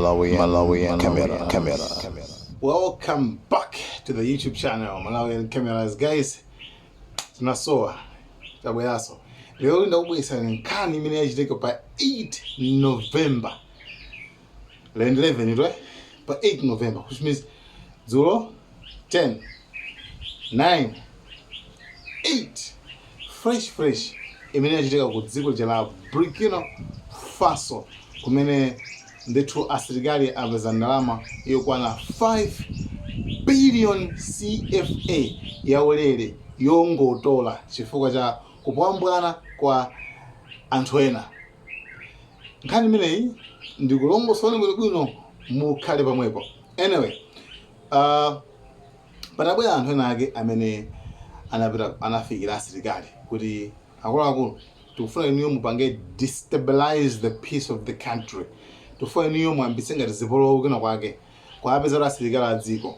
Malawian, Malawian Camera, Camera. Welcome back to the YouTube channel Malawian Cameras. Guys, tinasowa, tabweranso lero. Ndakubweretserani nkhani imene yachitika pa 8 November. Lero ndi 11 itwe, pa 8 November, which means dzulo. 10, 9, 8, fresh fresh, imene yachitika ku dziko la Burkina Faso, kumene ndithu asilikali apeza ndalama yokwana 5 billion CFA yaulere, yongotola chifukwa cha kupambwana kwa anthu ena. Nkhani imeneyi ndikulongosola bwinobwino, mukhale pamwepo. Anyway, patabwera anthu ena ake amene anapita, anafikira asilikali kuti, "Akuluakulu, tikufuna inuyo mupange destabilize the peace of the country. Tikufuna inuyo muyambitse ngati zipolowe kwina kwake." Kwapeza kuti asilikali a dziko,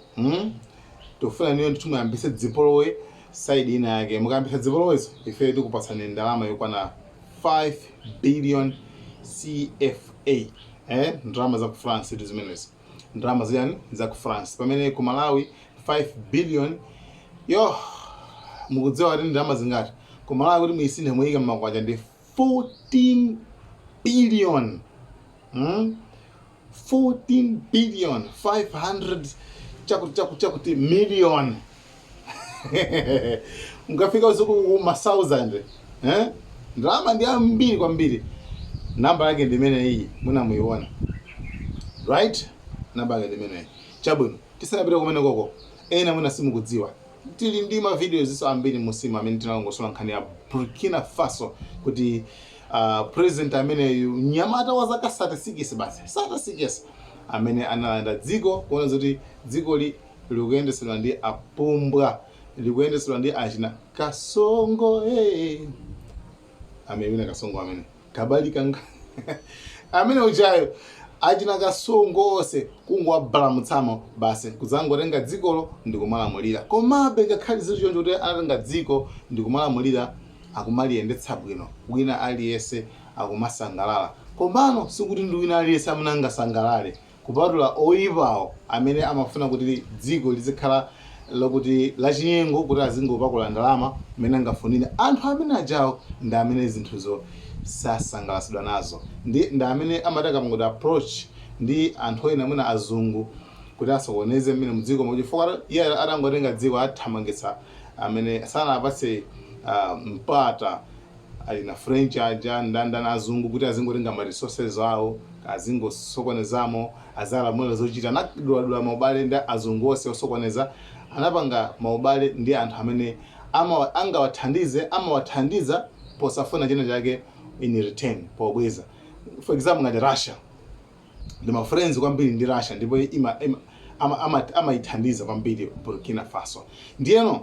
Tikufuna inuyo ndithu muyambitse zipolowe side ina yake. Mukayambitsa zipolowezo, ife tikupatsani ndalama yokwana 5 billion CFA." Ndalama za ku France ndi zimenezi, ndalama ziyani, za ku France. Pamene ku Malawi 5 billion yo, mukudziwa kuti ndalama zingati ku Malawi? Kuti muyisinthe, muyike mmakwacha, ndi 14 billion, 14 billion 500 chakuti chakuti chakuti million, mukafika usiku ma thousand, eh? Ndalama ndi ambiri kwambiri. Namba yake ndi imene iyi munamuiona, right? Namba yake ndi imeneyi. Chabwino, tisanapite kumene koko, ena mwina simukudziwa, tili ndi ma videos iso ambiri musimu amene tinalongosola nkhani ya Burkina Faso, kuti president ameneyu, mnyamata wa zaka 36 basi, 36, amene analanda dziko, kuona zoti dzikoli likuyendesedwa ndi apumbwa, likuyendesedwa ndi achina Kasongo. Hey. Amene wina Kasongo amene kabali kanga amene uchayo, achina Kasongo onse kungowabalamutsamo basi, kudzangotenga dzikolo ndikumalamulira. Komabe ngakhale zili choncho, kuti anatenga dziko ndikumalamulira, akumaliyendetsa bwino, wina aliyense akumasangalala. Komano sikuti ndi wina aliyense amene angasangalale, kupatula oyipawo amene amafuna kuti dziko lizikhala lokuti lachinyengo, kuti azingopakula ndalama mmene angafunire. Anthu amene ajawo ndi amene zinthuzo sasangalatsidwa nazo, ndi amene amati akamangoti approach ndi anthu ena, mwina azungu, kuti asokoneze mmene mudziko mo, chifukwa iye atangotenga dziko athamangitsa amene sanapatse mpata ali na French aja, ndandani, azungu, kuti azingotenga ma resources awo, azingosokonezamo, azalamulira zochita. Anaduladula maubale ndi azungu onse osokoneza, anapanga maubale ndi anthu amene angawathandize, amawathandiza posafuna china chake in return, pobweza. For example, ngati Russia, ndi ma friends kwambiri ndi Russia, ndipo amayithandiza kwambiri Burkina Faso. Ndiyeno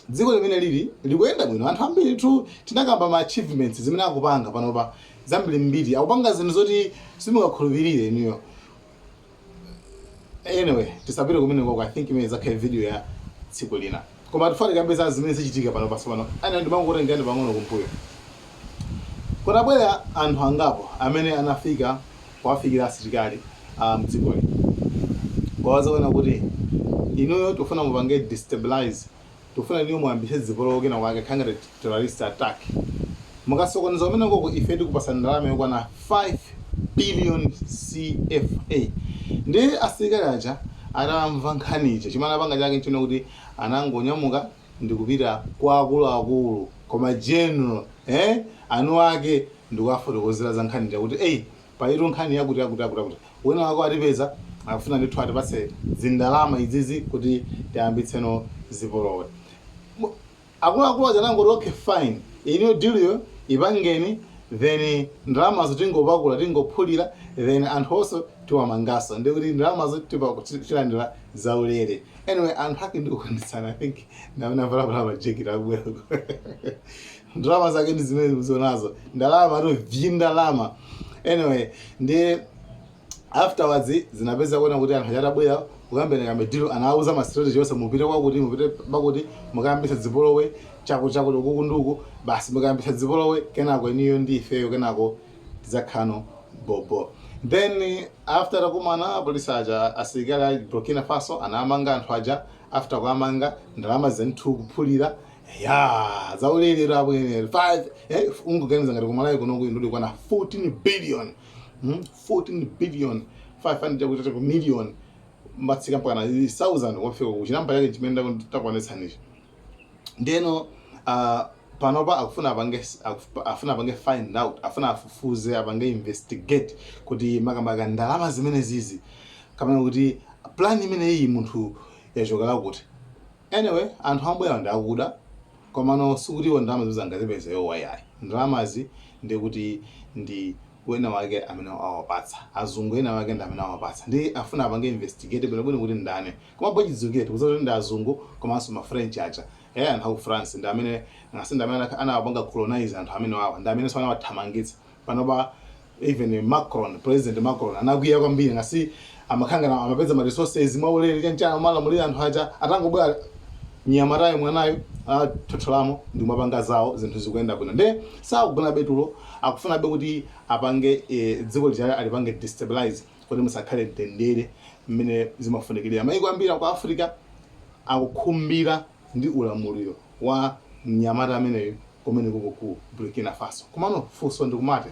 dziko limene lili likuyenda bwino, anthu ambiri tu tinakamba ma achievements zimene akupanga panopa zambiri mbiri. Akupanga zinthu zoti simungakhulupirire inuyo. Anyway, tisapite kumene koko. I think imene izakhale video ya tsiku lina, koma tifuna tikambe za zimene zichitika pano pasopano. Ana ndimangotengani pang'ono kumbuyo. Kunabwera anthu angapo amene anafika kuwafikira asilikali a mdzikoli, kwawazaona kuti, "Inuyo tifuna mupange destabilize, tifuna inuyo muyambitse zipolowe kwina kwake, khangati terrorist attack. Mukasokoneza kumene koko, ife tikupasa ndalama yokwana 5 billion CFA." Ndi asilikali aja atamva nkhanicha, chimene anapanga chake nchino kuti anangonyamuka ndikupita kwa akuluakulu, koma general, anu ake, ndikuwafotokozera za nkhanicha kuti, "Eyi, palitu nkhani yakuti yakuti yakuti yakuti, wina wako atipeza, akufuna ndithu atipatse zindalama izizi kuti tiyambitseno zipolowe." Akuluakulu aja anangoti, "Okay, fine, iniyo deal yo ipangeni, then ndalamazo tingopakula, tingophulira, then anthu onse tiwamangaso, ndikuti ndalamazo tilandira zaulere." Anyway, anthu ake ndikukondetsana. I think ndamene avalapala majeketi akubwerako, ndalama zake ndi zimene muzonazo, ndalama to vyindalama. Anyway, ndi afterwards zinapeza kuona kuti anthu achatabwera kukambena kambe deal, anawuza ma strategy onse: mupite kwakuti, mupite pakuti, mukayambitsa zipolowe chakuti chakuti, uku nduku basi, mukayambitsa zipolowe, kenako iniyo ndi ifeyo, kenako tidzakhano bobo. Then after takumana apolisi aja, asilikali a Burkina Faso anamanga anthu aja. After kuamanga, ndalama zinthu kuphulira ya zaulere abwene 5 ungoganiza ngati kumalawi kunoku ndudi kwana 14 billion, 14 billion 500 chakuti ku million mbatsika mpaka na 1000 wafika ku chinamba chake chimene takwanitsanichi. Ndeno panopa afuna apange find out, afuna afufuze, apange investigate kuti makamaka ndalama zimene zizi kamene kuti plan imene iyi munthu yachokera kuti. Anyway, anthu ambwera ndi akuda, komano sikuti iwo ndalama zizo angazipeze yowa yayi. Ndalamazi ndikuti ndi wena wake amene awapatsa, azungu ena wake ndi amene awapatsa, ndi afuna apange investigate bwinobwino kuti ndani. Koma bwachidziwikire tikudziwa kuti ndi azungu komanso ma French aja, anthu aku France ndi amene ngasi ndi amene anawapanga colonize anthu amene wawa, ndi amene anawathamangitsa. Panopa even Macron, President Macron anakwiya kwambiri ngasi amakhangana amapeza ma resources mwaulere chanchana, amalamulira anthu aja. Atangobwera nyamatayo, mwanayo athotholamo ndi kumapanga zawo, zinthu zikuyenda bwino. Nde sakugona betulo, akufunabe kuti apange dziko lija alipange destabilize kuti musakhale mtendere mmene zimafunikirira. Maiko ambiri aku Africa akukhumbira ndi ulamuliro wa mnyamata ameneyo kumene kuko ku Burkina Faso. Komano funso ndikumati,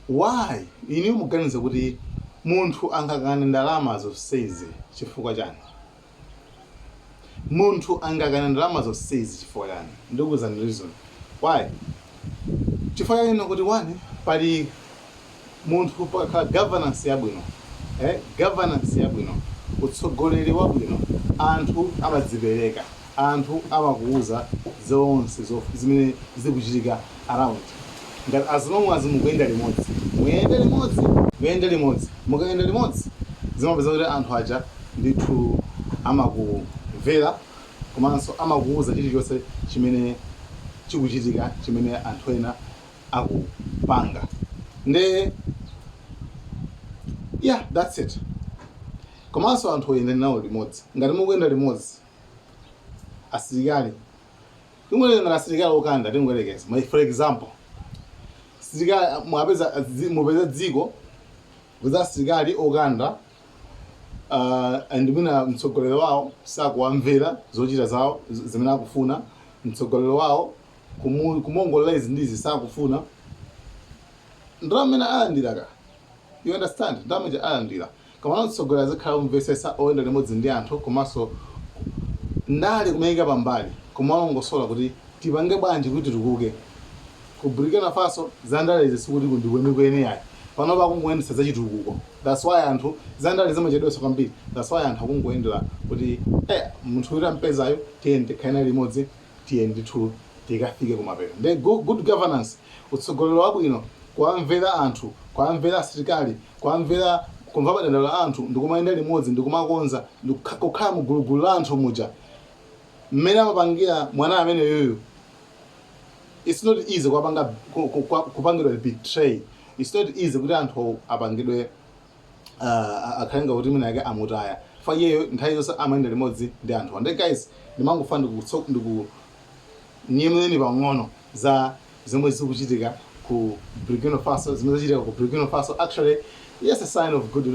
why iniyo muganiza kuti munthu angakane ndalama zonsezi chifukwa chani? Munthu angakane ndalama zonsezi chifukwa chani? Ndikuwuzani reason why. Chifukwa chani? Kuti one, pali munthu pakakhala governance yabwino, governance yabwino, utsogoleri wabwino, anthu amadzipereka, anthu amakuuza zonse zimene zikuchitika around. Ngati as long as mukuyenda limodzi, muyende limodzi, muyende limodzi, mukayenda limodzi, zimapeza kuti anthu aja ndithu amakumvera komanso amakuuza chilichonse chimene chikuchitika, chimene anthu ena akupanga. Nde yeah, that's it. Komanso anthu oyenda nawo limodzi, ngati mukuyenda limodzi, asilikali tingolekeza, ngati asilikali okanda, tingolekeza, for example, silikali mwapeza mupeza dziko kupeza asilikali okanda and mwina mtsogoleri wawo sakuwamvera zochita zawo zimene akufuna, mtsogoleri wawo kumuongolera izi ndizi sakufuna, ndalama imene alandira ka, you understand, ndalama ija alandira, koma mtsogoleri azikhala omvetsetsa, oyenda limodzi ndi anthu, komanso ndale kumayika pambali, kumalongosola kuti tipange bwanji kuti titukuke. Ku Burkina Faso zandale sikuti ndikwenikweni yayi. Panopa akungoyendetsa zachitukuko. That's why anthu zandale zimachedwetsa kwambiri. That's why anthu akungoyendera kuti munthu uyu ampezayo, tiye tikhale naye limodzi, tiye ndithu tikafike kumapeto. Ndi good governance, utsogoleri wabwino, kuwamvera anthu, kuwamvera asilikali, kuwamvera, kumva madandaulo a anthu, ndikumayenda limodzi, ndikumakonza, kukhala mugulugulu la anthu muja mmene amapangira mwana amene yoyo. It's not easy kuwapanga kupangidwa betray. It's not easy kuti anthu apangidwe akhale ngati mwina yake amutaya fa iyeyo nthawi zonse amayenda limodzi ndi anthu. And guys, ndimangofuna ndikunyemuleni pang'ono za zomwe zikuchitika ku Burkina Faso, zimene zachitika ku Burkina Faso. Actually, yes, a sign of good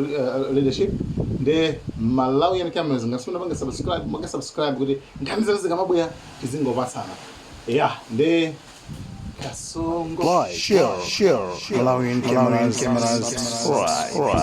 leadership. Ndi Malawian Cameras. Ngati simunapange subscribe, mupange subscribe kuti nkhani zanu zikamabwera tizingopatsana. Yeah, ndi Kasongo. Like, share, share, Malawian Cameras, subscribe.